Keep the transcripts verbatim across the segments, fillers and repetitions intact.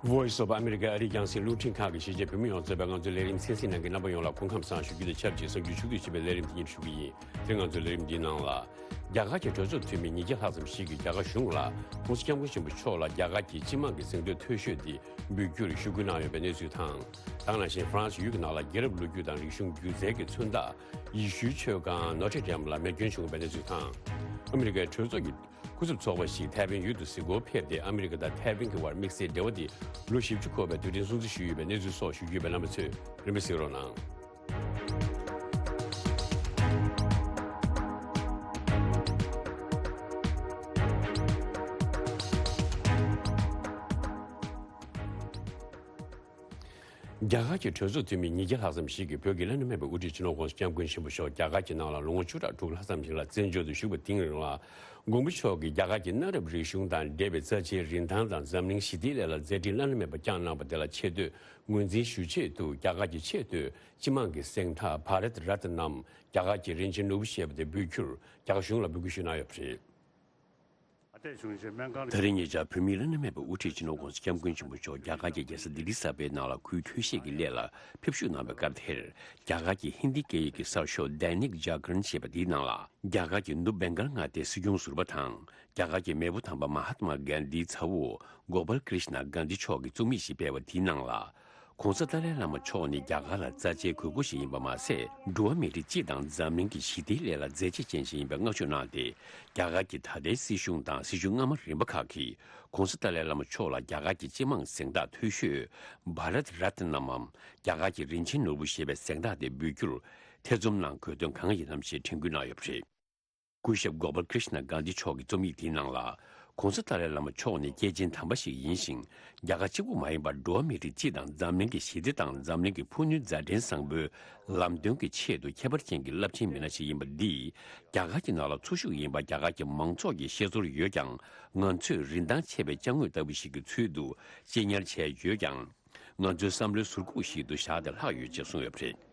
Voice of America ཨ་རིའི་རྒྱང་སྲིང་རླུང་འཕྲིན་ཁང་གི་གཞིས་བྱེས་བོད་མི་ཡོངས་གཙོས་པའི་ང་ཚོའི་ལས་རིམ་གསན་གཟིགས་གནང་མཁན་རྣམ་པ་ཡོངས་ལ་སྐུ་ཁམས་བཟང་ཞུ་རྒྱུ་དང་ཆབས་ཅིག་གསར་འགྱུར་ཕྱོགས་བསྡུས་བྱས་པའི་ལས་རིམ་འདི་ཉིད་ཞུ་གི་ཡིན། དེ་རིང་ང་ཚོའི་ལས་རིམ་འདིའི་ནང་ལ། རྒྱ་གར་གྱི་གྲོས་ཚོགས་འཐུས་མི་ཉིས་བརྒྱ་ལྷག་ཙམ་ཞིག་གིས་རྒྱ་གར་གཞུང་ལ་༸གོང་ས་༸སྐྱབས་མགོན་ཆེན་པོ་མཆོག་ལ་རྒྱ་གར་གྱི་སྤྱི་དམངས་ཀྱི་གཟེངས་བསྟོད་མཐོ་ཤོས་དེ་འབུལ་རྒྱུར་ཞུ་སྐུལ་གནང་ཡོད་པའི་གནས་ཚུལ་དང་། ད་ག་ནང་བཞིན་ཧྥ་རན་སི་ཡུལ་གྱི་ནང་ལ་རྒྱལ་རབས་ལོ་རྒྱུས་དང་རིག་གཞུང་སྒྱུ་རྩལ་གྱི་མཚོན་རྟགས་ཡེ་ཤུའི་མཆོད་ཁང་ནོ་ཊེ་ཌེམ་ལ་མེ་སྐྱོན་བྱུང་བའི་གནས་ཚུལ་དང་། ཨ་མི་རི་ཀའི་གྲོས་ཚོགས་ཀྱི་སྐུ་ཚབ་ཚོགས་པ་ཞིག་ཐའེ་ཝན་ཡུལ་དུ་གཟིགས་སྐོར་ཕེབས་ཏེ། ཨ་མི་རི་ཀ་དང་ཐའེ་ཝན་གྱི་དབར་དམིགས་བསལ་འབྲེལ་བ་དེ་ལོ་བཞི་བཅུ་འཁོར་བའི་དུས་དྲན་སྲུང་བརྩི་ཞུས་ཡོད་པའི་གནས་ཚུལ་སོགས་ཞུ་རྒྱུ་ཡོད་པས། རྣམ་པ་ཚོས་རིམ་པས་གཟིགས་རོགས་གནང་། རྒྱ་གར་གྱི་གྲོས་ཚོགས་འཐུས་མི་ཉིས་བརྒྱ་ལྷག་ཙམ་ཞིག་གིས་བོད་ཀྱི་བླ་ན་མེད་པའི་དབུ་ཁྲིད་སྤྱི་ནོར་༸གོང་ས་༸སྐྱབས་མགོན་ཆེན་པོ་མཆོག་རྒྱ་གར་གྱི་ནང་ལ་ལོ་ངོ་བཅུ་ཕྲག་དྲུག་ལྷག་ཙམ་ཞིག་ལ་བཙན་བྱོལ་དུ་བཞུགས་པ་དེའི་རིང་ལ། མགོན་པོ་མཆོག་གིས་རྒྱ་གར་གྱི་གནའ་རབས་རིག་གཞུང་དང་འབྲེལ་བའི་རྩ་ཆེའི་རིན་ཐང་དང་འཛམ་གླིང་ཞི་བདེའི་སླད་ལ་མཛད་འཕྲིན་བླ་ན་མེད་པ་བསྐྱངས་གནང་བ་དེ་ལ་ཆེ་བསྟོད་ངོས་འཛིན་ཞུ་ཆེད་དུ། རྒྱ་གར་གྱི་ཆེས་མཐོའི་སྤྱི་དམངས་ཀྱི་གཟེངས་རྟགས་བྷ་རད་རཏ་ནམ་རྒྱ་གར་གྱི་རིན་ཆེན་ནོར་བུ་ཞེས་པ་དེ་འབུལ་རྒྱུར་རྒྱ་གར་གཞུང་ལ་འབོད་སྐུལ་ཞུས་གནང་ཡོད་པ་རེད། ད་རེས་ཉེ་ཆར་བོད་མིའི་བླ་ན་མེད་པའི་དབུ་ཁྲིད་སྤྱི་ནོར་༸གོང་ས་༸སྐྱབས་མགོན་ཆེན་པོ་མཆོག་རྒྱ་གར་གྱི་རྒྱལ་ས་ལྡི་ལི་གསར་པའི་ནང་ལ་གུས་ཐུགས་བཞེས་ཀྱི་སླད་ལ་ཕེབས་བཞུགས་གནང་བའི་སྐབས་དེར། རྒྱ་གར་གྱི་ཧིན་དི་སྐད་ཡིག་གི་གསར་ཤོག་Dainik Jagran ཞེས་པ་དེའི་ནང་ལ། རྒྱ་གར་གྱི་ནུབ་བེང་གལ་མངའ་སྡེའི་སྲིད་སྐྱོང་ཟུར་པ་དང་། རྒྱ་གར་གྱི་མེས་པོ་དམ་པ་མ་ཧཱ་ཏྨ་གྷན་དྷིའི་ཚ་བོ་གོ་པལ་ཀྲིཤ་ན་གྷན་དྷི་མཆོག་གིས་རྩོམ་ཡིག་ཞིག་སྤེལ་བ་དེའི་ནང་ལ། ༸གོང་ས་ཏཱ་ལའི་བླ་མ་མཆོག་ནི་རྒྱ་གར་ལ་རྩ་ཆེའི་གུས་བཀུར་ཞིག་ཡིན་པ་མ་ཟད། འགྲོ་བ་མི་རིགས་སྤྱི་དང་འཛམ་གླིང་གི་ཞི་བདེའི་སླད་ལ་མཛད་རྗེས་ཅན་ཞིག་ཡིན་པའི་བསྔགས་བརྗོད་གནང་སྟེ། རྒྱ་གར་གྱི་ད་ལྟའི་སྲིད་གཞུང་དང་སྲིད་གཞུང་སྔ་མ་རིམ་པ་ཁག་གིས་༸གོང་ས་ཏཱ་ལའི་བླ་མ་མཆོག་ལ་རྒྱ་གར་གྱི་སྤྱི་དམངས་གཟེངས་རྟགས་མཐོ་ཤོས་བྷ་རད་རཏ་ནམ་མམ་རྒྱ་གར་གྱི་རིན་ཆེན་ནོར་བུ་ཞེས་པའི་གཟེངས་རྟགས་དེ་འབུལ་རྒྱུར་ཐེ་ཚོམ་ནང་དགོས་དོན་གང་ཡང་ཡིན་ནམ་ཞེས་དྲན་སྐུལ་གནང་ཡོད་པ་རེད། སྐུ་ཞབས་གོ་པལ་ཀྲིཤ་ན་གྷན་དྷི་མཆོག་གི་རྩོམ་ཡིག་དེའི་ནང་ལ། ༸གོང་ས་ཏཱ་ལའི་བླ་མ་མཆོག་ནི་སྐྱེས་ཆེན་དམ་པ་ཞིག་ཡིན་ཞིང་། རྒྱ་གར་གཅིག་པུ་མ་ཡིན་པར་འགྲོ་བ་མི་རིགས་སྤྱི་དང་འཛམ་གླིང་གི་ཞི་བདེ་དང་འཛམ་གླིང་གི་ཕུགས་ནུས་མཛའ་འབྲེལ་བཟང་པོའི་ལམ་སྟོན་གྱི་ཆེད་དུ་ཁྱད་པར་ཅན་གྱི་རླབས་ཆེན་མི་སྣ་ཞིག་ཡིན་པ་འདིས། རྒྱ་གར་གྱི་ནང་ལ་འཚོ་བཞུགས་ཡིན་པ་རྒྱ་གར་གྱི་མང་ཚོགས་ཀྱིས་ཤེས་ཚོར་ཡོད་ཀྱང་། ང་ཚོས་རིན་ཐང་ཆེ་བའི་ཅ་དངོས་ལྟ་བུ་ཞིག་གི་ཚུལ་དུ་གཅེས་ཉར་བྱས་ཡོད་ཀྱང་། ང་ཚོའི་བསམ་བློའི་ཟུར་ཁུག་ཞིག་ཏུ་བཞག་སྟེ་ལྷག་ཡོད་ཅེས་གསུངས་ཡོད་པ་རེད།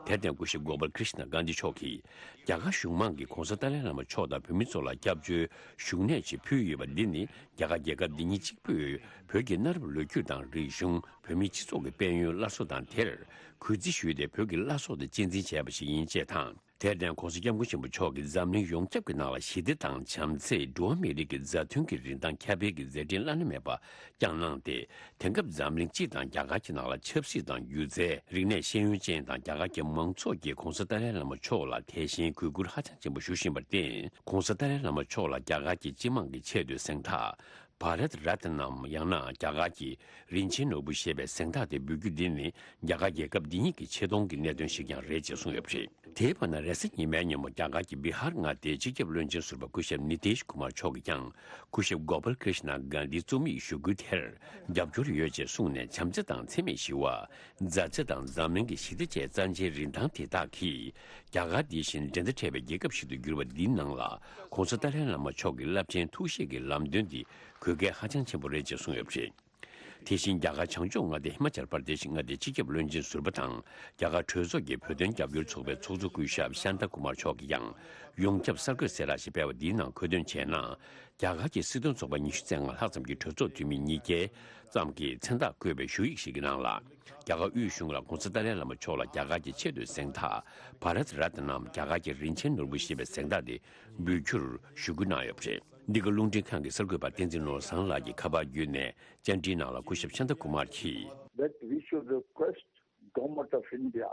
དེར་བརྟེན་སྐུ་ཞབས་གོ་པལ་ཀྲིཤ་ན་གྷན་དྷི་མཆོག་གིས། རྒྱ་གར་གཞུང་མང་གིས་༸གོང་ས་ཏཱ་ལའི་བླ་མ་མཆོག་དང་བོད་མི་ཚོ་ལ་སྐྱབས་བཅོལ་བཞུགས་གནས་ཆེད་ཕུལ་ཡོད་པ་འདི་ནི། རྒྱ་གར་རྒྱལ་ཁབ་འདི་ཉིད་གཅིག་པུས་བོད་ཀྱི་གནའ་རབས་ལོ་རྒྱུས་དང་རིག་གཞུང་། བོད་མིའི་སྤྱི་ཚོགས་ཀྱི་དཔལ་ཡོན་སླར་གསོ་དང་། དེར་གུས་བརྩི་ཞུས་ཏེ། བོད་ཀྱི་བླ་སྲོག་དེ་གཅེས་འཛིན་བྱས་པ་ཞིག་ཡིན་ཅེས་དང་། དེར་བརྟེན་༸གོང་ས་༸སྐྱབས་མགོན་ཆེན་པོ་མཆོག་གིས་འཛམ་གླིང་ཡོངས་ཁྱབ་ཀྱི་ནང་ལ་ཞི་བདེ་དང་བྱམས་བརྩེ། འགྲོ་བ་མི་རིགས་ཀྱི་མཛའ་མཐུན་གྱི་རིན་ཐང་ཁྱབ་སྤེལ་གྱི་མཛད་འཕྲིན་བླ་ན་མེད་པ་བསྐྱངས་གནང་སྟེ། དེང་སྐབས་འཛམ་གླིང་སྤྱི་དང་རྒྱ་གར་གྱི་ནང་ལ་ཆབ་སྲིད་དང་སྒྱུ་རྩལ། རིག་གནས་ཤེས་ཡོན་ཅན་དང་རྒྱ་གར་གྱི་མང་ཚོགས་ཀྱིས་༸གོང་ས་ཏཱ་ལའི་བླ་མ་མཆོག་ལ་དེ་བཞིན་གུས་བཀུར་ཧ་ཅང་ཆེན་པོ་ཞུ་བཞིན་པར་བརྟེན། ༸གོང་ས་ཏཱ་ལའི་བླ་མ་མཆོག་ལ་རྒྱ་གར་གྱི་སྤྱི་དམངས་ཀྱི་ཆེས་མཐོའི་གཟེངས་རྟགས་བྷ་རད་རཏ་ནམ། ཡང་ན་རྒྱ་གར་གྱི་རིན་ཆེན་ནོར་བུ་ཞེས་པའི་གཟེངས་རྟགས་དེ་འབུལ་རྒྱུ་འདི་ནི། རྒྱ་གར་རྒྱལ་ཁབ་འདི་ཉིད་ཀྱི་ཆེ་མཐོང་གི་གནད་དོན་ཞིག་ཀྱང་རེད་ཅེས་གསུངས་ཡོད་པ་རེད། དེའི་བར་ན། རེས་གཟའ་ཉི་མའི་ཉིན་མོ་རྒྱ་གར་གྱི་བི་ཧར་མངའ་སྡེའི་སྤྱི་ཁྱབ་བློན་ཆེན་ཟུར་པ་སྐུ་ཞབས་ནི་ཏིཤ་ཀུ་མར་མཆོག་གིས་ཀྱང་། སྐུ་ཞབས་གོ་པལ་ཀྲིཤ་ན་གྷན་དྷིའི་རྩོམ་ཡིག་ཞུ་སྐུལ་དེར་རྒྱབ་སྐྱོར་ཡོད་ཅེས་གསུངས་ནས། བྱམས་བརྩེ་དང་འཚེ་མེད་ཞི་བ། མཛའ་བརྩེ་དང་འཛམ་གླིང་གི་ཞི་བདེ་བཅས་རྩ་ཆེའི་རིན་ཐང་དེ་དག་གིས། རྒྱ་གར་འདི་བཞིན་འགྲན་ཟླ་བྲལ་བའི་རྒྱལ་ཁབ་ཞིག་ཏུ་གྱུར་པ་འདིའི་ནང་ལ། ༸གོང་ས་ཏཱ་ལའི་བླ་མ་མཆོག་གི་རླབས་ཆེན་ཐུགས་བཞེད་ཀྱི་ལམ་སྟོན་འདི་དགོས་གལ་ཧ་ཅང་ཆེན་པོ་རེད་ཅེས་གསུངས་ཡོད་པ་རེད། དེ་བཞིན་རྒྱ་གར་བྱང་ཕྱོགས་མངའ་སྡེ་ཧི་མ་ཅལ་པར་དེ་ཤི་མངའ་སྡེའི་སྤྱི་ཁྱབ་བློན་ཆེན་ཟུར་པ་དང་། རྒྱ་གར་གྲོས་ཚོགས་ཀྱི་བོད་དོན་རྒྱབ་སྐྱོར་ཚོགས་པའི་ཚོགས་གཙོ་སྐུ་ཞབས་ཤཱནྟ་ཀུ་མར་མཆོག་གིས་ཀྱང་། ཡོངས་ཁྱབ་གསར་འགོད་གསལ་བསྒྲགས་ཤིག་སྤེལ་བ་འདིའི་ནང་འཁོད་དོན་བྱས་ན། རྒྱ་གར་གྱི་སྲིད་དོན་ཚོགས་པ་ཉི་ཤུ་རྩ་ལྔ་ལྷག་ཙམ་གྱི་གྲོས་ཚོགས་འཐུས་མི་ཉིས་བརྒྱ་ཙམ་གྱིས་མཚན་རྟགས་བཀོད་པའི་ཞུ་ཡིག་ཞིག་གི་ནང་ལ། རྒྱ་གར་དབུས་གཞུང་ལ་༸གོང་ས་ཏཱ་ལའི་བླ་མ་མཆོག་ལ་རྒྱ་གར་གྱི་ཆེས་མཐོའི་གཟེངས་རྟགས་བྷ་རད་རཏ་ནམ། རྒྱ་གར་གྱི་རིན་ཆེན་ནོར་བུ་ཞེས་པའི་གཟེངས་རྟགས་དེ་འབུལ་རྒྱུར་ཞུ་སྐུལ་གནང་ཡོད་པ་རེད། འདི་ག་རླུང་འཕྲིན་ཁང་གི་གསར་འགོད་པ་བསྟན་འཛིན་ནོར་བཟང་ལགས་ཀྱིས་ཁ་པར་བརྒྱུད་ནས་བཅར་འདྲིའི་ནང་ལ་སྐུ་ཞབས་ཤཱནྟ་ཀུ་མར་གྱིས། That we should request Government of India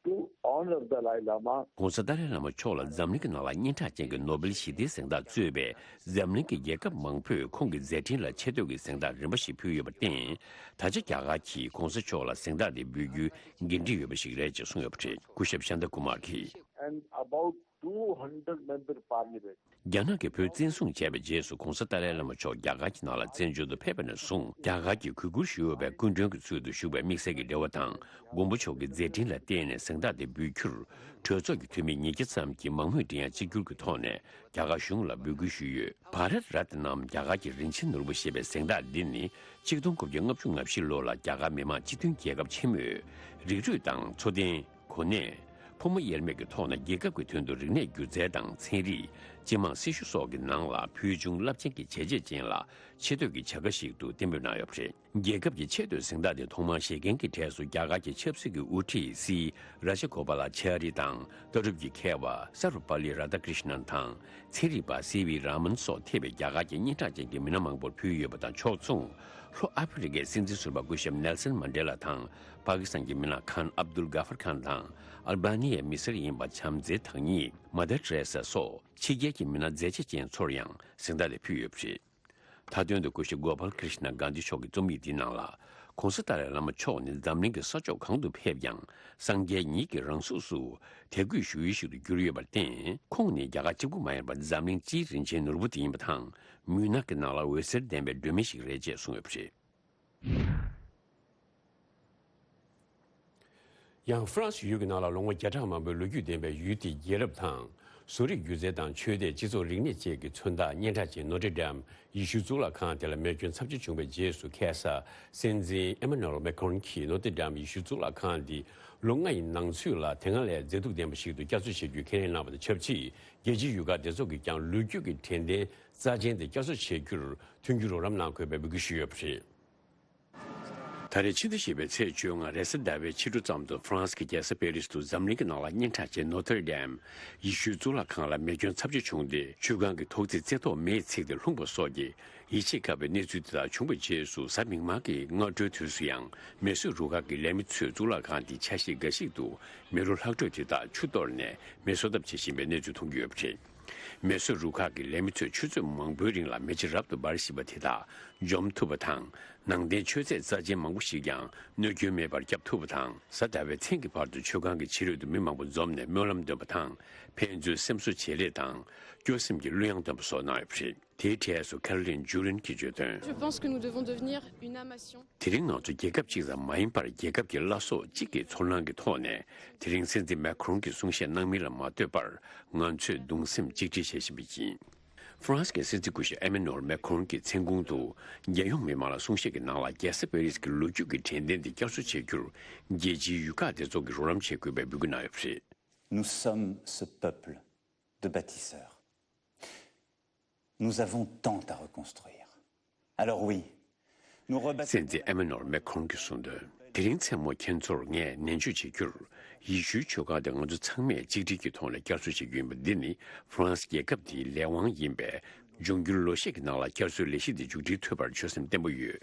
to honor Dalai Lama. ༸གོང་ས་ཏཱ་ལའི་བླ་མ་མཆོག་ལ་འཛམ་གླིང་གི་ནང་ལ་སྙན་གྲགས་ཅན་གྱི་ནོ་སྦེལ་ཞི་བདེའི་གཟེངས་རྟགས་གཙོས་པའི་འཛམ་གླིང་གི་རྒྱལ་ཁབ་མང་པོས་ཁོང་གི་མཛད་འཕྲིན་ལ་ཆེ་བསྟོད་ཀྱི་གཟེངས་རྟགས་རིམ་པ་ཞིག་ཕུལ་ཡོད་པར་བརྟེན། ད་ཆ་རྒྱ་གར་གྱིས་༸གོང་ས་མཆོག་ལ་གཟེངས་རྟགས་དེ་འབུལ་རྒྱུའི་འགན་འཁྲི་ཡོད་པ་ཞིག་རེད་ཅེས་གསུངས་ཡོད་པ་རེད། སྐུ་ཞབས་ཤཱནྟ་ཀུ་མར་གྱིས། And about two hundred member parliament. རྒྱ་ནག་གིས་བོད་བཙན་བཟུང་བྱས་པའི་རྗེས་སུ་༸གོང་ས་ཏཱ་ལའི་བླ་མ་མཆོག་རྒྱ་གར་གྱི་ནང་ལ་བཙན་བྱོལ་དུ་ཕེབས་པ་ནས་བཟུང་། རྒྱ་གར་གྱིས་གུས་བཀུར་ཞུ་འོས་པའི་སྐུ་མགྲོན་གྱི་ཚུལ་དུ་བཞུགས་པའི་དམིགས་བསལ་གྱི་འབྲེལ་བ་དང་། མགོན་པོ་མཆོག་གི་མཛད་འཕྲིན་ལ་བརྟེན་ནས་གཟེངས་རྟགས་དེ་འབུལ་རྒྱུར། གྲོས་ཚོགས་ཀྱི་འཐུས་མི་ཉིས་བརྒྱ་ཙམ་གྱིས་མང་མོས་མགྲིན་དབྱངས་གཅིག་གྱུར་གྱི་ཐོག་ནས་རྒྱ་གར་གཞུང་ལ་འབོད་སྐུལ་ཞུས་ཡོད། བྷ་རད་རཏ་ནམ། རྒྱ་གར་གྱི་རིན་ཆེན་ནོར་བུ་ཞེས་པའི་གཟེངས་རྟགས་འདི་ནི། ཆིག་སྟོང་དགུ་བརྒྱ་ལྔ་བཅུ་ང་བཞི་ལོ་ལ་རྒྱ་གར་མི་དམངས་སྤྱི་མཐུན་རྒྱལ་ཁབ་ཆེན་མོས། རིགས་རུས་དང་འཚོ་རྟེན། གོ་གནས། ཕོ་མོ་དབྱེར་མེད་ཀྱི་ཐོག་ནས་རྒྱལ་ཁབ་ཀྱི་དོན་དུ་རིག་གནས་སྒྱུ་རྩལ་དང་ཚན་རིག་སྤྱི་དམངས་སྲི་ཞུ་སོགས་ཀྱི་ནང་ལ་ཕུལ་བྱུང་རླབས་ཆེན་གྱི་བྱས་རྗེས་ཅན་ལ་ཆེ་བསྟོད་ཀྱི་བྱ་དགའ་ཞིག་ཏུ་གཏན་འབེབས་གནང་ཡོད་པ་རེད། རྒྱལ་ཁབ་ཀྱི་ཆེས་མཐོའི་གཟེངས་རྟགས་དེ་ཐོག་མར་བཞེས་མཁན་གྱི་གྲས་སུ་རྒྱ་གར་གྱི་ཆབ་སྲིད་ཀྱི་དབུ་ཁྲིད་སི་ར་ཇ་གོ་པ་ལ་ཆ་རི་དང་། ལྟ་གྲུབ་ཀྱི་མཁས་པ་སར་བ་པ་ལི་ར་དྷ་ཀྲིཤ་ནན་དང་། ཚན་རིག་པ་སི་བི་ར་མན་སོགས་ཐེ་བའི་རྒྱ་གར་གྱི་སྙན་གྲགས་ཅན་གྱི་མི་སྣ་མང་པོར་ཕུལ་ཡོད་པ་དང་ཕྱོགས་མཚུངས། ལྷོ་ཨ་ཧྥེ་རི་ཀའི་སྲིད་འཛིན་ཟུར་པ་སྐུ་ཞབས་ནེལ་སན་མན་ཌེ་ལ་དང་། པ་ཀི་སི་ཐན་གྱི་མི་སྣ་ཁཱན་ཨབ་དུལ་གྷ་ཧྥར་ཁཱན་དང་། ཨལ་བྷ་ནི་ཡའི་མི་སེར་ཡིན་པ་བྱམས་བརྩེའི་བདག་ཉིད་མ་དར་ཏྲེ་ས་སོགས་ཕྱི་རྒྱལ་གྱི་མི་སྣ་མཛད་རྗེས་ཅན་ཚོར་ཡང་གཟེངས་རྟགས་དེ་ཕུལ་ཡོད་པ་རེད། མཐའ་དོན་དུ་སྐུ་ཞབས་གོ་པལ་ཀྲིཤ་ན་གྷན་དྷི་མཆོག་གི་རྩོམ་ཡིག་འདིའི་ནང་ལ། ྋགོང་ས་ཏཱ་ལའི་བླ་མ་མཆོག་ནི་འཛམ་གླིང་གི་ས་ཕྱོགས་གང་དུ་ཕེབས་ཀྱང་། སངས་རྒྱས་ཉིད་ཀྱི་རང་གཟུགས་སུ་དད་གུས་ཞུ་ཡུལ་ཞིག་ཏུ་གྱུར་ཡོད་པར་བརྟེན། ཁོང་ནི་རྒྱ་གར་གཅིག་པུ་མ་ཡིན་པར་འཛམ་གླིང་སྤྱིའི་རིན་ཆེན་ནོར་བུ་དེ་ཡིན་པ་དང་། མུན་ནག་གི་ནང་ལ་འོད་ཟེར་ལྡན་པའི་སྒྲོན་མེ་ཞིག་རེད་ཅེས་གསུངས་ཡོད་པ་རེད། ཡང་ཧྥ་རན་སི་ཡུལ་གྱི་ནང་ལ་ལོ་ངོ་བརྒྱ་ཕྲག་མང་པོའི་ལོ་རྒྱུས་ལྡན་པའི་ཡུལ་དེའི་རྒྱལ་རབས་དང་། བཟོ་རིག་སྒྱུ་རྩལ་དང་ཆོས་སྡེ། སྤྱི་ཚོགས་རིག་གནས་བཅས་ཀྱི་མཚོན་རྟགས་སྙན་གྲགས་ཅན་ནོ་ཏྲེ་ཌེམ་ཡེ་ཤུའི་གཙུག་ལག་ཁང་དེ་ལ་མེ་སྐྱོན་ཚབས་ཆེ་བྱུང་བའི་རྗེས་སུ། ཁ་སང་སྲིད་འཛིན་ཨེ་མ་ནུ་ཨེལ་མེ་ཁོན་གྱིས་ནོ་ཏྲེ་ཌེམ་ཡེ་ཤུའི་གཙུག་ལག་ཁང་འདི་ལོ་ལྔ་ཡི་ནང་ཚུད་ལ་དེ་སྔ་ལས་མཛེས་སྡུག་ལྡན་པ་ཞིག་ཏུ་བསྐྱར་གསོ་བྱེད་རྒྱུའི་ཁས་ལེན་གནང་བ་དང་ཆབས་ཅིག་རྒྱལ་སྤྱིའི་ཡུལ་ཁག་སྡེ་ཚོགས་ཀྱིས་ཀྱང་ལོ་རྒྱུས་ཀྱི་དྲན་རྟེན་རྩ་ཆེན་དེ་བསྐྱར་གསོ་བྱེད་རྒྱུར་མཐུན་འགྱུར་རོགས་རམ་གནང་དགོས་པའི་འབོད་སྐུལ་ཞུས་ཡོད་པ་རེད། ད་རེས་ཕྱི་ཟླ་བཞི་པའི་ཚེས་བཅོ་ལྔ་རེས་གཟའ་ཟླ་བའི་ཕྱི་དྲོ་ཙམ་དུ་ཧྥ་རན་སི་གི་རྒྱལ་ས་པེ་རིས་དུ་འཛམ་གླིང་གི་ནང་ལ་སྙན་གྲགས་ཅན་ནོ་ཐེར་ཌེམ་ཡེ་ཤུའི་གཙུག་ལག་ཁང་ལ་མེ་སྐྱོན་ཚབས་ཆེ་བྱུང་སྟེ། ཆུ་ཁང་གི་ཐོག་རྫས་རྩེ་ཐོག་མེས་ཚིག་སྟེ་ལྷུང་བ་སོགས་ཀྱི་ཡིད་ཆེས་དཀའ་བའི་གནས་ཚུལ་དེ་དག་བྱུང་བའི་རྗེས་སུ། གཟའ་མིག་དམར་གྱི་སྔ་དྲོའི་དུས་སུ་ཡང་མེ་གསོད་རུ་ཁག་གི་ལས་མི་ཚོས་གཙུག་ལག་ཁང་དེའི་ཆ་ཤས་འགའ་ཞིག་ཏུ་མེ་རོ་ལྷག་འཕྲོས་དེ་དག་ཆུ་གཏོར་ནས་མེ་གསོད་ཐབས་བྱེད་བཞིན་པའི་གནས་ཚུལ་མཐོང་རྒྱུ་ཡོད་པ་རེད། མེ་གསོད་རུ་ཁག་གི་ལས་མི་ཚོས་ཆུ་ཚོད་མང་པོའི་རིང་ལ་མེ་ལྕེ་རབ་ཏུ་འབར་བཞིན་པ་དེ་དག་འཇོམས་ཐུབ་པ་དང་། ནང་རྟེན་མཆོད་རྫས་རྩ་ཆེན་མང་པོ་ཞིག་ཀྱང་གནོད་སྐྱོན་མེད་པར་བསྐྱབ་ཐུབ་པ་དང་། གཟའ་ཟླ་བའི་མཚན་གྱི་བར་དུ་མཆོད་ཁང་གི་ཕྱི་རོལ་དུ་མི་མང་པོ་འཛོམས་ནས་སྨོན་ལམ་འདོན་པ་དང་། ཕན་ཚུན་སེམས་གསོ་བྱེད་རེས་དང་། སྐྱོ་སེམས་ཀྱི་གླུ་དབྱངས་འདོན་པ་སོགས་གནང་ཡོད་པ་རེད། དེའི་གྲས་སུ་ཁེ་རོ་ལིན་ཇུ་རིན་གྱིས་བརྗོད་དོན། Je pense que nous devons devenir une âme à sillon. དེ་རིང་ང་ཚོ་རྒྱལ་ཁབ་གཅིག་ཙམ་མ་ཡིན་པར། རྒྱལ་ཁབ་ཀྱི་བླ་སྲོག་གཅིག་གི་ཚོར་སྣང་གི་ཐོག་ནས། དེ་རིང་སྲིད་འཛིན་མེ་ཁོན་གྱིས་གསུང་བཤད་གནང་མིན་ལ་མ་ལྟོས་པར། ང་ཚོས་གདུང་སེམས་གཅིག་སྒྲིལ་བྱེད་བཞིན་པ་ཡིན། ཧྥ་རན་སི་གི་སྲིད་འཛིན་སྐུ་ཞབས་ཨེ་མེ་ནུ་ཨེལ་མེ་ཁོན་གྱི་མཚན་གུང་དུ། རྒྱལ་ཡོངས་མི་མང་ལ་གསུང་བཤད་ཀྱི་ནང་ལ། རྒྱལ་ས་པེ་རིས་ཀྱི་ལོ་རྒྱུས་ཀྱི་དྲན་རྟེན་འདི་བསྐྱར་གསོ་བྱེད་རྒྱུར། རྒྱལ་སྤྱིའི་ཡུལ་ཁག་སྡེ་ཚོགས་ཀྱིས་རོགས་རམ་བྱེད་དགོས་པའི་འབོད་སྐུལ་གནང་ཡོད་པ་རེད། Nous sommes ce peuple de bâtisseurs. Nous avons tant à reconstruire. Alors oui, nous rebâtissons. སྲིད་འཛིན་ཨེ་མེ་ནུ་ཨེལ་མེ་ཁོན་གྱིས་གསུངས་དོན། དེ་རིང་མཚན་མོ་ཁྱེད་ཚོར་ངས་ནན་བརྗོད་བྱེད་རྒྱུར། ཡེ་ཤུའི་མཆོད་ཁང་དེ་ང་ཚོ་ཚང་མས་གཅིག་སྒྲིལ་གྱི་ཐོག་ནས་བསྐྱར་གསོ་བྱེད་རྒྱུ་ཡིན་པ་འདི་ནི་ཧྥ་རན་སི་རྒྱལ་ཁབ་དེའི་ལས་དབང་ཡིན་པས། འབྱུང་འགྱུར་ལོ་ཤས་ཀྱི་ནང་ལ་བསྐྱར་གསོའི་ལས་གཞི་འདི་མཇུག་སྒྲིལ་ཐུབ་པར་ཆོད་སེམས་བརྟན་པོ་ཡོད།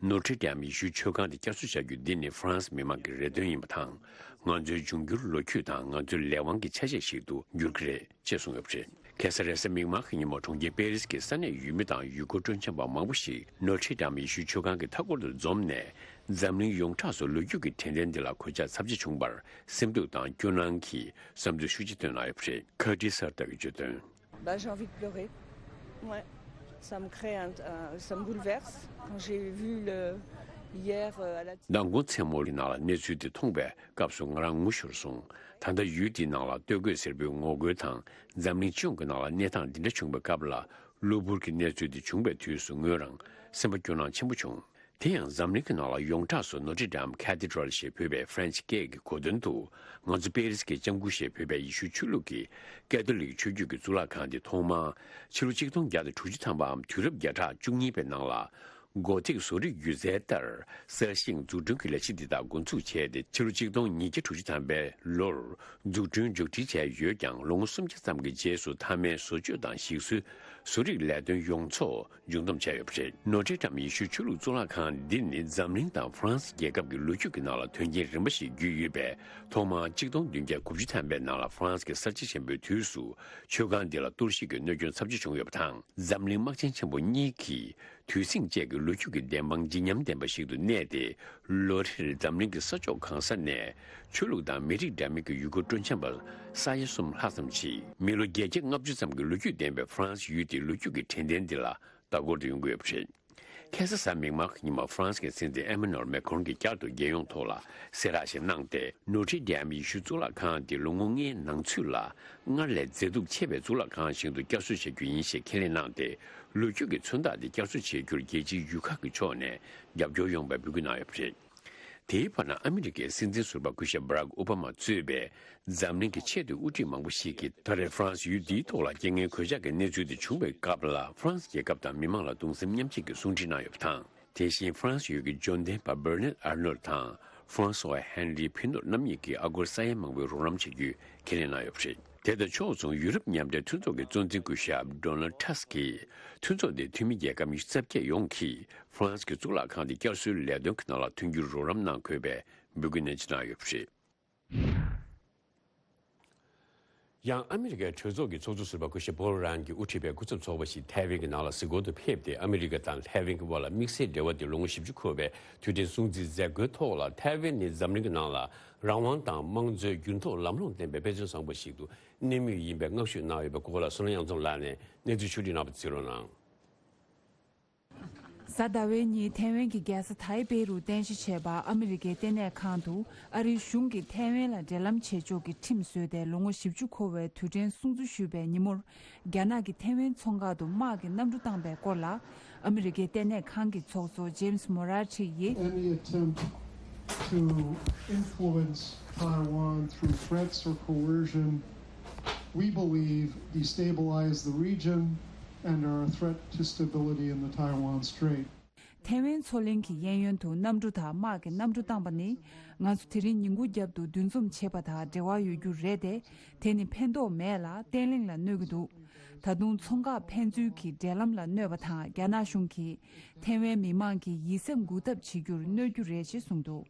ནོ་ཊེ་ཌེམ་ཡེ་ཤུའི་མཆོད་ཁང་དེ་བསྐྱར་གསོ་བྱ་རྒྱུ་འདི་ནི་ཧྥ་རན་སི་མི་མང་གི་རེ་འདུན་ཡིན་པ་དང་། ང་ཚོའི་འབྱུང་འགྱུར་ལོ་རྒྱུས་དང་ང་ཚོའི་ལས་དབང་གི་ཆ་ཤས་ཤིག་ཏུ་འགྱུར་གྱི་རེད་ཅེས་གསུངས་ཡོད་པ་རེད། ཁ་སང་རེས་གཟའ་མིག་དམར་གྱི་ཉིན་མོ་གྲོང་ཁྱེར་པེ་རིས་ཀྱི་ས་གནས་ཡུལ་མི་དང་ཡུལ་སྐོར་སྤྲོ་འཆམ་པ་མང་པོ་ཞིག་ནོ་ཊེ་ཌེམ་ཡེ་ཤུའི་མཆོད་ཁང་གི་མཐའ་འཁོར་དུ་འཛོམས་ནས། འཛམ་གླིང་ཡོངས་གྲགས་སུ་ལོ་རྒྱུས་ཀྱི་དྲན་རྟེན་འདི་ལ་གོད་ཆག་ཚབས་ཆེ་བྱུང་བར་སེམས་སྡུག་དང་སྐྱོ་སྣང་གིས་བསམ་ཚུལ་ཤུགས་ཆེ་བཏོན་གནང་ཡོད་པ་རེད། ཁ་ཏི་སར་ཏག་གིས་བརྗོད་དོན། Bah, j'ai envie de pleurer. Ouais. Ça me crée un, un- ça me bouleverse. Quand j'ai vu le hier euh, à la télé. མདང་དགོང་མཚན་མོ་ལ་ནང་ལ་གནས་ཚུལ་དེ་མཐོང་བའི་སྐབས་སུ་ང་རང་ངུ་ཤོར་སོང་། ད་ལྟ་ཡུལ་དེའི་ནང་ལ་སྟོད་གོས་སེར་པོའི་ངོ་རྒོལ་དང་འཛམ་གླིང་སྤྱི་ཡོངས་ཀྱི་ནང་ལ་གནས་སྟངས་འདི་འདྲ་བྱུང་བའི་སྐབས་ལ། གློ་བུར་གྱི་གནས་ཚུལ་འདི་བྱུང་བའི་དུས་སུ་ངོས་རང་སེམས་པ་སྐྱོ་སྣང་ཆེན་པོ་བྱུང་། དེ་ཡང་འཛམ་གླིང་གི་ནང་ལ་ཡོངས་གྲགས་སུ་ནོ་ཊེ་ཌེམ་ཁེ་ཐི་ཌྲལ་ཞེས་འབོད་པའི་ཧྥ་རན་སི་སྐད་ཀྱི་གོ་དོན་དུ། ང་ཚོ་པེ་རིས་ཀྱི་ལྕམ་སྐུ་ཞེས་འབོད་པའི་ཡེ་ཤུ་ཆོས་ལུགས་ཀྱི་ཀེ་ཐོ་ལིག་ཆོས་བརྒྱུད་ཀྱི་གཙུག་ལག་ཁང་འདི་ཐོག་མར་ཕྱི་ལོ་ཆིག་སྟོང་བརྒྱ་དང་དྲུག་ཅུ་ཐམ་པའམ་དུས་རབས་བརྒྱ་ཕྲག་བཅུ་གཉིས་པའི་ནང་ལ། གོ་ཐིག་བཟོ་རིག་སྒྱུ་རྩལ་ལྟར་གསར་བཞེངས་འཛུགས་སྐྲུན་གྱི་ལས་གཞི་འདི་དག་འགོ་འཛུགས་བྱས་ཏེ། ཕྱི་ལོ་ཆིག་སྟོང་ཉིས་བརྒྱ་དྲུག་ཅུ་ཐམ་པའི་ལོར་འཛུགས་སྐྲུན་མཇུག་སྒྲིལ་བྱས་ཡོད་ཀྱང་། ལོ་ངོ་སུམ་བརྒྱ་ཙམ་གྱི་རྗེས་སུ་མཐའ་མའི་བཟོ་བཅོས་དང་ཞིག་གསོའི་བཟོ་རིག་ལས་དོན་ཡོངས་རྫོགས་མཇུག་བསྡོམས་བྱས་ཡོད་པ་རེད། ནོ་ཊེ་ཌེམ་ཡེ་ཤུའི་ཆོས་ལུགས་གཙུག་ལག་ཁང་འདི་ནི་འཛམ་གླིང་དང་ཧྥ་རན་སི་རྒྱལ་ཁབ་ཀྱི་ལོ་རྒྱུས་ཀྱི་ནང་ལ་དོན་རྐྱེན་རིམ་པ་ཞིག་བརྒྱུད་ཡོད་པས། ཐོག་མར་ཆིག་སྟོང་བདུན་བརྒྱ་དགུ་བཅུ་ཐམ་པའི་ནང་ལ་ཧྥ་རན་སི་གི་གསར་བརྗེ་ཆེན་པོའི་དུས་སུ་མཆོད་ཁང་འདི་ལ་གཏོར་བཤིག་གི་གནོད་སྐྱོན་ཚབས་ཆེ་བྱུང་ཡོད་པ་དང་། འཛམ་གླིང་དམག་ཆེན་ཆེན་པོ་གཉིས་ཀྱིས་དུས་ཟིང་བཅས་ཀྱི་ལོ་རྒྱུས་ཀྱི་བདེན་དཔང་བརྗིད་ཉམས་ལྡན་པ་ཞིག་ཏུ་གནས་ཏེ། ལོ་རེར་འཛམ་གླིང་གི་ས་ཕྱོགས་གང་ས་ནས་ཆོས་ལུགས་དང་མི་རིགས་འདྲ་མིན་གྱི་ཡུལ་སྐོར་སྤྲོ་འཆམ་པ་ས་ཡ་གསུམ་ལྷག་ཙམ་ཞིག་མི་ལོ་བརྒྱད་བརྒྱ་ལྔ་བཅུ་ཙམ་གྱི་ལོ་རྒྱུས་ལྡན་པའི་ཧྥ་རན་སི་ཡུལ་དེའི་ལོ་རྒྱུས་ཀྱི་དྲན་རྟེན་འདི་ལ་ལྟ་སྐོར་དུ་ཡོང་གི་ཡོད་པ་རེད། ཁ་སང་གཟའ་མིག་དམར་གྱི་ཉིན་མོ་ཧྥ་རན་སི་གི་སྲིད་འཛིན་ཨེ་མ་ནུ་ཨེལ་མེ་ཁོན་གྱིས་བསྐྱར་དུ་རྒྱལ་ཡོངས་ཐོག་ལ་གསལ་བསྒྲགས་ཤིག་གནང་སྟེ། ནོ་ཊེ་ཌེམ་ཡེ་ཤུའི་གཙུག་ལག་ཁང་དེ་ལོ་ངོ་ལྔའི་ནང་ཚུད་ལ་སྔར་ལས་མཛེས་སྡུག་ཆེ་བའི་གཙུག་ལག་ཁང་ཞིག་ཏུ་བསྐྱར་གསོ་བྱ་རྒྱུ་ཡིན་ཞེས་ཁས་ལེན་གནང་སྟེ། ལོ་རྒྱུས་ཀྱི་མཚོན་རྟགས་དེ་བསྐྱར་གསོ་བྱེད་རྒྱུར་རྒྱལ་སྤྱིའི་ཡུལ་ཁག་གི་ཕྱོགས་ནས་རྒྱབ་སྐྱོར་ཡོང་བའི་འབོད་སྐུལ་གནང་ཡོད་པ་རེད། དེའི་བར་ན་ཨ་མི་རི་ཀའི་སྲིད་འཛིན་ཟུར་པ་སྐུ་ཞབས་Barack Obama་གཙོས་པའི་འཛམ་གླིང་གི་ཆེས་མཐོའི་དབུ་ཁྲིད་མང་པོ་ཞིག་གིས་ད་རེས་ཧྥ་རན་སི་ཡུལ་འདིའི་ཐོག་ལ་རྐྱེན་ངན་གོད་ཆག་གི་གནས་ཚུལ་དེ་བྱུང་བའི་སྐབས་ལ་ཧྥ་རན་སི་རྒྱལ་ཁབ་དང་མི་མང་ལ་གདུང་སེམས་མཉམ་སྐྱེད་ཀྱི་གསུང་འཕྲིན་གནང་ཡོད་པ་དང་། དེ་བཞིན་ཧྥ་རན་སི་ཡུལ་གྱི་འབྱོར་ལྡན་པ་Bernard Arnault་དང་François Henri Pinault་རྣམ་གཉིས་ཀྱིས་ཨ་སྒོར་ས་ཡ་མང་པོའི་རོགས་རམ་བྱ་རྒྱུའི་ཁས་ལེན་གནང་ཡོད་པ་རེད། དེ་དང་ཕྱོགས་མཚུངས་ཡུ་རོབ་མཉམ་འབྲེལ་མཐུན་ཚོགས་ཀྱི་གཙོ་འཛིན་སྐུ་ཞབས་Donald Tusk་གིས་མཐུན་ཚོགས་དེའི་འཐུས་མི་རྒྱལ་ཁབ་ཉི་ཤུ་རྩ་བརྒྱད་ཡོངས་ཀྱིས་ཧྥ་རན་སི་གི་གཙུག་ལག་ཁང་དེ་བསྐྱར་གསོའི་ལས་དོན་གྱི་ནང་ལ་ཐོན་རྒྱུར་རོགས་རམ་གནང་དགོས་པའི་འབོད་སྐུལ་ནན་ཆེ་གནང་ཡོད་པ་རེད། ཡང་ཨ་མི་རི་ཀའི་གྲོས་ཚོགས་ཀྱི་ཚོགས་གཙོ་ཟུར་པ་སྐུ་ཞབས་པོལ་རན་གྱིས་དབུ་ཁྲིད་པའི་སྐུ་ཚབ་ཚོགས་པ་ཞིག་ཐའེ་ཝན་གྱི་ནང་ལ་གཟིགས་སྐོར་དུ་ཕེབས་ཏེ། ཨ་མི་རི་ཀ་དང་ཐའེ་ཝན་གྱི་དབར་ལ་དམིགས་བསལ་འབྲེལ་བ་དེ་ལོ་ངོ་བཞི་བཅུ་འཁོར་བའི་དུས་དྲན་སྲུང་བརྩི་མཛད་སྒོའི་ཐོག་ལ། ཐའེ་ཝན་ནི་འཛམ་གླིང་གི་ནང་ལ་རང་དབང་དང་དམངས་གཙོའི་འགྱུར་ལྡོག་ལམ་ལྷོང་ལྡན་པའི་དཔེ་མཚོན་བཟང་པོ་ཞིག་ཏུ་གནས་མུས་ཡིན་པའི་བསྔགས་བརྗོད་གནང་ཡོད་པའི་སྐོར་ལ། བསོད་ནམས་དབྱངས་འཛོམས་ལགས་ནས་གནས་ཚུལ་ཕྱོགས་བསྒྲིགས་གནང་བ་གཟིགས་རོགས་གནང་། གཟའ་ཟླ་བའི་ཉིན་ཐའེ་ཝན་གྱི་རྒྱལ་ས་ཐའེ་པེ་རུ་རྟེན་གཞི་བྱས་པ་ཨ་མི་རི་ཀའི་ལྟེ་གནས་ཁང་དུ། ཨ་རིའི་གཞུང་གིས་ཐའེ་ཝན་ལ་འབྲེལ་ལམ་བྱེད་ཕྱོགས་ཀྱི་ཁྲིམས་བཟོས་ཏེ་ལོ་ངོ་བཞི་བཅུ་འཁོར་བའི་དུས་དྲན་སྲུང་བརྩི་ཞུས་པའི་ཉིན་མོར། རྒྱ་ནག་གིས་ཐའེ་ཝན་མཚོ་འགག་ཏུ་དམག་གི་གནམ་གྲུ་བཏང་པའི་སྐོར་ལ། ཨ་མི་རི་ཀའི་ལྟེ་གནས་ཁང་གི་ཚོགས་གཙོ་James Morati་ཡིས། Any attempt to influence Taiwan through threats or coercion, we believe, destabilize the region and are a threat to stability in the Taiwan Strait. ཐའེ་ཝན་མཚོ་གླིང་གི་གཡས་གཡོན་དུ་གནམ་གྲུ་དང་དམག་གི་གནམ་གྲུ་བཏང་པ་ནི། ང་ཚོ་དེ་རིང་ཉིན་གུང་རྒྱབ་ཏུ་འདུ་འཛོམས་བྱེད་པ་དང་འབྲེལ་བ་ཡོད་རྒྱུ་རེད་དེ། དེ་ནི་ཕན་ཐོགས་མེད་ལ་བརྟན་ལྷིང་ལ་གནོད་ཀྱི་འདུག་ད་དུང་མཚོ་འགག་ཕན་ཚུན་གྱི་འབྲེལ་ལམ་ལ་གནོད་པ་དང་། རྒྱ་ནག་གཞུང་གིས་ཐའེ་ཝན་མི་མང་གི་ཡིད་སེམས་འགུག་ཐབས་བྱེད་རྒྱུར་གནོད་རྒྱུ་རེད་ཅེས་གསུངས་འདུག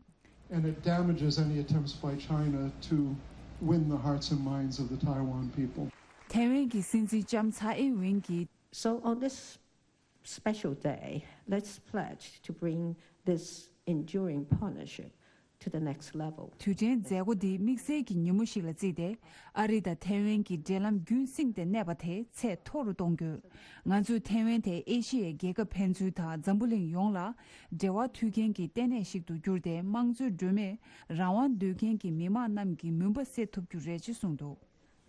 And it damages any attempts by China to win the hearts and minds of the Taiwan people. ཐའེ་ཝན་གྱི་སྲིད་འཛིན་ལྕམ་ཚའེ་ཨིན་ཝེན་གྱིས། So on this special day, let's pledge to bring this enduring partnership to the next level. དུས་དྲན་མཛད་སྒོ་འདི་དམིགས་བསལ་གྱི་ཉིན་མོ་ཞིག་ལ་བརྩིས་ཏེ། ཨ་རི་དང་ཐའེ་ཝན་གྱི་འབྲེལ་ལམ་རྒྱུན་བསྲིངས་ཏེ་གནས་པ་དེ་ཚད་མཐོ་རུ་གཏོང་རྒྱུ། ང་ཚོས་ཐའེ་ཝན་དེ་ཨེ་ཤི་ཡའི་རྒྱལ་ཁབ་ཕན་ཚུན་དང་འཛམ་བུ་གླིང་ཡོངས་ལ་འབྲེལ་བ་མཐུད་མཁན་གྱི་ལྟེ་གནས་ཤིག་ཏུ་བསྒྱུར་ཏེ། དམངས་གཙོའི་སྒྲོན་མེས་རང་དབང་འདོད་མཁན་གྱི་མི་མང་རྣམས་ཀྱི་མུན་པ་སེལ་ཐུབ་རྒྱུ་རེད་ཅེས་གསུངས་འདུག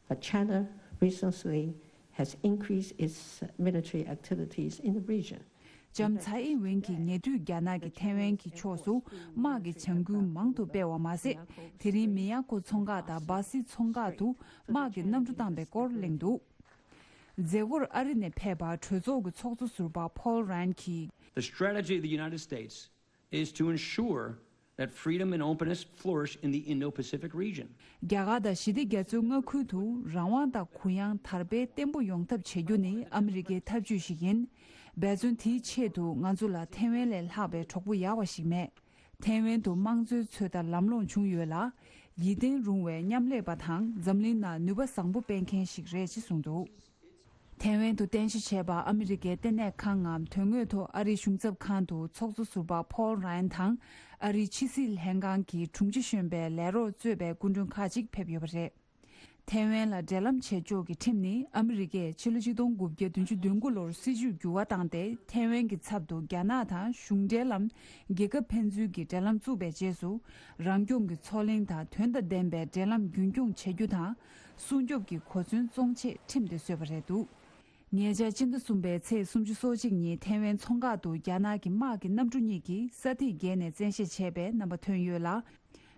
But China recently has increased its military activities in the region. ལྕམ་ཚའེ་ཨིན་ཝེན་གྱིས་ཉེ་དུས་རྒྱ་ནག་གིས་ཐའེ་ཝན་གྱི་ཕྱོགས་སུ་དམག་གི་བྱ་འགུལ་མང་དུ་སྤེལ་བ་མ་ཟད། དེ་རིང་མི་ཡ་ཀོ་མཚོ་འགག་དང་སྦ་སི་མཚོ་འགག་ཏུ་དམག་གི་གནམ་གྲུ་བཏང་པའི་སྐོར་གླེང་འདུག་མཛད་སྒོར་ཨ་རི་ནས་ཕེབས་པ་གྲོས་ཚོགས་ཀྱི་ཚོགས་གཙོ་ཟུར་པ་Paul Ryan་གྱིས། The strategy of the United States is to ensure that freedom and openness flourish in the Indo-Pacific region. རྒྱ་གར་དང་ཞི་བདེ་རྒྱ་མཚོའི་མངའ་ཁུལ་དུ་རང་དབང་དང་གུ་ཡངས་དར་སྤེལ་བརྟན་པོ་ཡོང་ཐབས་བྱེད་རྒྱུ་ནི་ཨ་མི་རི་ཀའི་ཐབས་ཇུས་ཤིག་ཡིན། འབད་བརྩོན་དེའི་ཆེད་དུ་ང་ཚོ་ལ་ཐའེ་ཝན་ལས་ལྷག་པའི་གྲོགས་པོ་ཡག་པ་ཞིག་མེད། ཐའེ་ཝན་དུ་དམངས་གཙོའི་ཚོད་ལྟ་ལམ་ལྷོང་བྱུང་ཡོད་ལ། ཡིད་བརྟན་རུང་བའི་མཉམ་ལས་པ་དང་འཛམ་གླིང་ནང་ནུས་པ་བཟང་པོ་སྤེལ་མཁན་ཞིག་རེད་ཅེས་གསུངས་འདུག་ཐའེ་ཝན་དུ་རྟེན་གཞི་བྱས་པ་ཨ་མི་རི་ཀའི་ལྟེ་གནས་ཁང་ངམ་དོན་དངོས་ཐོག་ཨ་རིའི་གཞུང་ཚབ་ཁང་དུ་ཚོགས་གཙོ་ཟུར་པ་Paul Ryan་དང་ཨ་རིའི་ཕྱི་སྲིད་ལྷན་ཁང་གི་དྲུང་ཆེ་གཞོན་པའི་ལས་རོགས་གཙོས་པའི་སྐུ་མགྲོན་ཁག་ཅིག་ཕེབས་ཡོད་པ་རེད། ཐའེ་ཝན་ལ་འབྲེལ་ལམ་བྱེད་ཕྱོགས་ཀྱི་ཁྲིམས་ནི་ཨ་མི་རི་ཀས་ཕྱི་ལོ་ཆིག་སྟོང་དགུ་བརྒྱ་བདུན་ཅུ་དོན་དགུ་ལོར་སྲིད་བྱུས་འགྱུར་བ་བཏང་སྟེ། ཐའེ་ཝན་གྱི་ཚབ་ཏུ་རྒྱ་ནག་དང་གཞུང་འབྲེལ་ལམ་རྒྱལ་ཁབ་ཕན་ཚུན་གྱི་འབྲེལ་ལམ་བཙུགས་པའི་རྗེས་སུ། རང་སྐྱོང་གི་མཚོ་གླིང་དང་དོན་དང་ལྡན་པའི་འབྲེལ་ལམ་རྒྱུན་འཁྱོངས་བྱ་རྒྱུ་དང་། སྲུང་སྐྱོབ་ཀྱི་གོ་མཚོན་བཙོང་ཆེད་ཁྲིམས་དེ་བཟོས་པ་རེད་འདུག་ཉེ་ཆར་སྤྱི་ཟླ་གསུམ་པའི་ཚེས་སུམ་ཅུ་སོ་གཅིག་ཉིན་ཐའེ་ཝན་མཚོ་འགག་ཏུ་རྒྱ་ནག་གི་དམག་གི་གནམ་གྲུ་གཉིས་ཀྱིས་ས་ཐིག་བརྒལ་ནས་བཙན་ཤེད་བྱས་པའི་རྣམ་པ་ཐོན་ཡོད་ལ།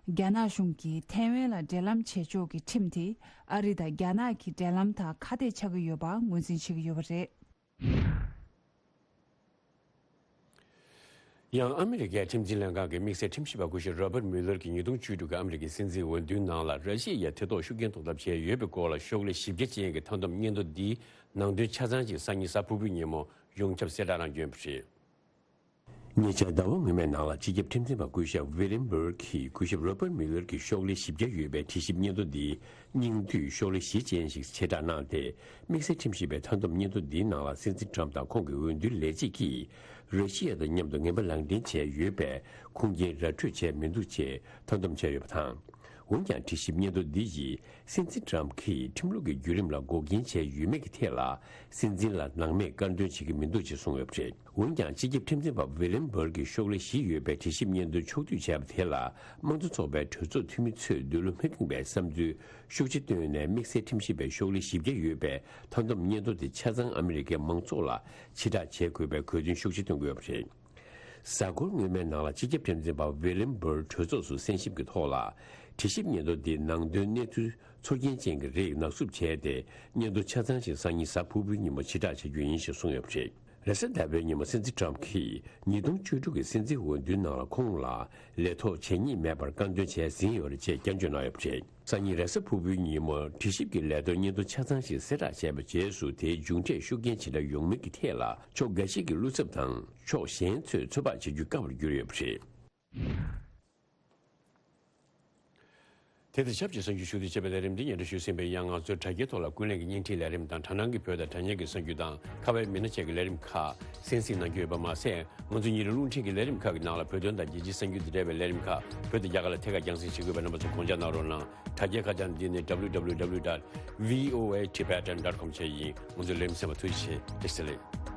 རྒྱ་ནག་གཞུང་གིས་ཐའེ་ཝན་ལ་འབྲེལ་ལམ་བྱེད་ཕྱོགས་ཀྱི་ཁྲིམས་དེ་ཨ་རི་དང་རྒྱ་ནག་གི་འབྲེལ་ལམ་དང་ཁ་གཏད་ཆགས་ཀྱི་ཡོད་པ་ངོས་འཛིན་བྱེད་ཀྱི་ཡོད་པ་རེད། ཡང་ཨ་མི་རི་ཀའི་ཁྲིམས་འཛིན་ལྷན་ཁང་གི་དམིགས་བསལ་ཁྲིམས་ཞིབ་པ་སྐུ་ཞབས་Robert Mueller་གྱིས་ཉིས་སྟོང་བཅུ་དྲུག་གི་ཨ་མི་རི་ཀའི་སྲིད་འཛིན་འོས་བསྡུའི་ནང་ལ་ར་ཤི་ཡའི་ཐེ་གཏོགས་ཤུགས་རྐྱེན་གཏོང་ཐབས་བྱས་ཡོད་པའི་སྐོར་ལ་ཤོག་ལྷེ་བཞི་བརྒྱ་ཅན་གྱི་མཐའ་སྡོམ་སྙན་ཐོ་འདིའི་ནང་དོན་ཆ་ཚང་ཅིག་སང་ཉིན་གཟའ་ཕུར་བུའི་ཉིན་མོ་ཡོངས་ཁྱབ་གསལ་བསྒྲགས་གནང་རྒྱུ་ཡིན་པ་རེད། ཉེ་ཆར་ཟླ་བ་སྔོན་མའི་ནང་ལ་སྤྱི་ཁྱབ་ཁྲིམས་འཛིན་པ་སྐུ་ཞབས་William Barr་གྱིས་སྐུ་ཞབས་Robert Mueller་གྱི་ཤོག་ལྷེ་བཞི་བརྒྱ་ཡོད་པའི་དྲི་ཞིབ་སྙན་ཐོ་འདིའི་སྙིང་བསྡུས་ཤོག་ལྷེ་བཞི་ཅན་ཞིག་ཆེད་བསྒྲགས་གནང་སྟེ། དམིགས་བསལ་ཁྲིམས་ཞིབ་པའི་མཐའ་སྡོམ་སྙན་ཐོ་འདིའི་ནང་ལ་སྲིད་འཛིན་Trump་དང་ཁོང་གི་འོས་བསྡུའི་ལས་བྱེད་ཀྱིས་ར་ཤི་ཡ་དང་མཉམ་དུ་ངན་པ་ལག་འདྲེན་བྱས་ཡོད་པའི་ཁུངས་སྐྱེལ་ར་འཕྲོད་བྱས་མི་འདུག་ཅེས་མཐའ་སྡོམ་བྱས་ཡོད་པ་དང་། འོན་ཀྱང་། དྲི་ཞིབ་སྙན་ཐོ་འདི་ཡིས་སྲིད་འཛིན་Trump་གྱིས་ཁྲིམས་ལུགས་ཀྱི་བརྒྱུད་རིམ་ལ་འགོག་རྐྱེན་བྱས་ཡོད་མེད་ཀྱི་ཐད་ལ། སྲིད་འཛིན་ལ་སྣང་མེད་དཀར་འདོན་བྱེད་ཀྱི་མི་འདུག་ཅེས་གསུངས་ཡོད་པ་རེད། འོན་ཀྱང་། སྤྱི་ཁྱབ་ཁྲིམས་འཛིན་པ་William Barr་གྱི་ཤོག་ལྷེ་བཞི་ཡོད་པའི་དྲི་ཞིབ་སྙན་ཐོའི་ཕྱོགས་བསྡུས་བྱས་པ་དེ་ལ། དམངས་གཙོ་ཚོགས་པའི་གྲོས་ཚོགས་འཐུས་མི་ཚོས་འདོད་བློ་མི་ཁེངས་པའི་བསམ་ཚུལ་ཤུགས་ཆེ་བཏོན་ནས། དམིགས་བསལ་ཁྲིམས་ཞིབ་པའི་ཤོག་ལྷེ་བཞི་བརྒྱ་ཡོད་པའི་མཐའ་སྡོམ་སྙན་ཐོ་དེ་ཆ་ཚང་ཨ་མི་རི་ཀའི་མང་ཚོགས་ལ་ཕྱིར་བསྒྲགས་བྱེད་དགོས་པའི་དགོས་འདུན་ཤུགས་ཆེ་བཏོན་གྱི་ཡོད་པ་རེད། གཟའ་འཁོར་སྔོན་མའི་ནང་ལ་སྤྱི་ཁྱབ་ཁྲིམས་འཛིན་པ་ཝི་ལིམ་བྷར་གྲོས་ཚོགས་སུ་གསན་ཞིབ་ཀྱི་ཐོག་ལ། དྲི་ཞིབ་སྙན་ཐོ་འདི་ནང་དོན་གནས་ཚུལ་ཚོར་སྐྱེན་ཅན་གྱི་རིགས་ནག་བསུབ་བྱས་ཏེ། སྙན་ཐོ་ཆ་ཚང་ཞིག་སང་ཉིན་གཟའ་ཕུར་བུའི་ཉིན་མོ་ཕྱིར་བསྒྲགས་བྱ་རྒྱུ་ཡིན་ཞེས་གསུངས་ཡོད་པ་རེད། རེས་གཟའ་ཟླ་བའི་ཉིན་མོ་སྲིད་འཛིན་ཊམ་གྱིས་ཉིས་སྟོང་བཅུ་དྲུག་གི་སྲིད་འཛིན་འོས་བསྡུའི་ནང་ལ་ཁོང་ལ་ལས་ཐོག་བྱས་ཉེས་མེད་པར་བཀའ་འདོན་བྱས་ཟིན་ཡོད་རེད་ཅེས་བསྐྱར་བརྗོད་གནང་ཡོད་པ་རེད། སང་ཉིན་རེས་གཟའ་ཕུར་བུའི་ཉིན་མོ་དྲི་ཞིབ་ཀྱི་ལས་དོན་སྙན་ཐོ་ཆ་ཚང་ཞིག་གསལ་བསྒྲགས་བྱས་པའི་རྗེས་སུ། དེའི་མཇུག་འབྲས་ཤུགས་རྐྱེན་ཇི་འདྲ་ཡོང་མིན་གྱི་ཐད་ལ་ཕྱོགས་འགའ་ཞིག་གིས་བློ་འཚབ་དང་། ཕྱོགས་གཞན་ཚོས་ཚོད་དཔག་བྱེད་རྒྱུ་དཀའ་བར་གྱུར་ཡོད་པ་རེད། དེ་དང་ཆབས་ཅིག་གསར་འགྱུར་ཞུ་གཏུག་བྱེད་པའི་ལས་རིམ་འདི་སྙན་སྒྲོན་ཞུས་ཟིན་པའི་ཡང་། ང་ཚོའི་དྲ་རྒྱའི་ཐོག་ལ་ཀུན་གླེང་གི་བརྙན་འཕྲིན་ལས་རིམ་དང་། དྲ་ནང་གི་བོད་དང་དྲ་བརྙན་གྱི་གསར་འགྱུར་དང་། ཁ་བའི་མི་སྣ་བཅས་ཀྱི་ལས་རིམ་ཁག་གསན་གཟིགས་གནང་རྒྱུ་ཡོད་པ་མ་ཟད། ང་ཚོའི་ཉིན་རེའི་རླུང་འཕྲིན་གྱི་ལས་རིམ་ཁག་གི་ནང་ལ་བོད་དོན་དང་རྒྱལ་སྤྱིའི་གསར་འགྱུར་དང་འབྲེལ་བའི་ལས་རིམ་ཁག་བོད་དུ་རྒྱ་གར་ལ་ཐད་ཀར་རྒྱང་སྲིང་བྱེད་དགོས་པའི་རྣམ་པ་ཚོ་དགོངས་འཇགས་གནང་རོགས་གནང་། དྲ་རྒྱའི་ཁ་བྱང་འདི་ནི་www dot voatibetan dot com བཅས་ཡིན། ང་ཚོའི་ལས་རིམ་གསན་པར་ཐུགས་རྗེ་ཆེ། བཀྲ་ཤིས་བདེ་ལེགས།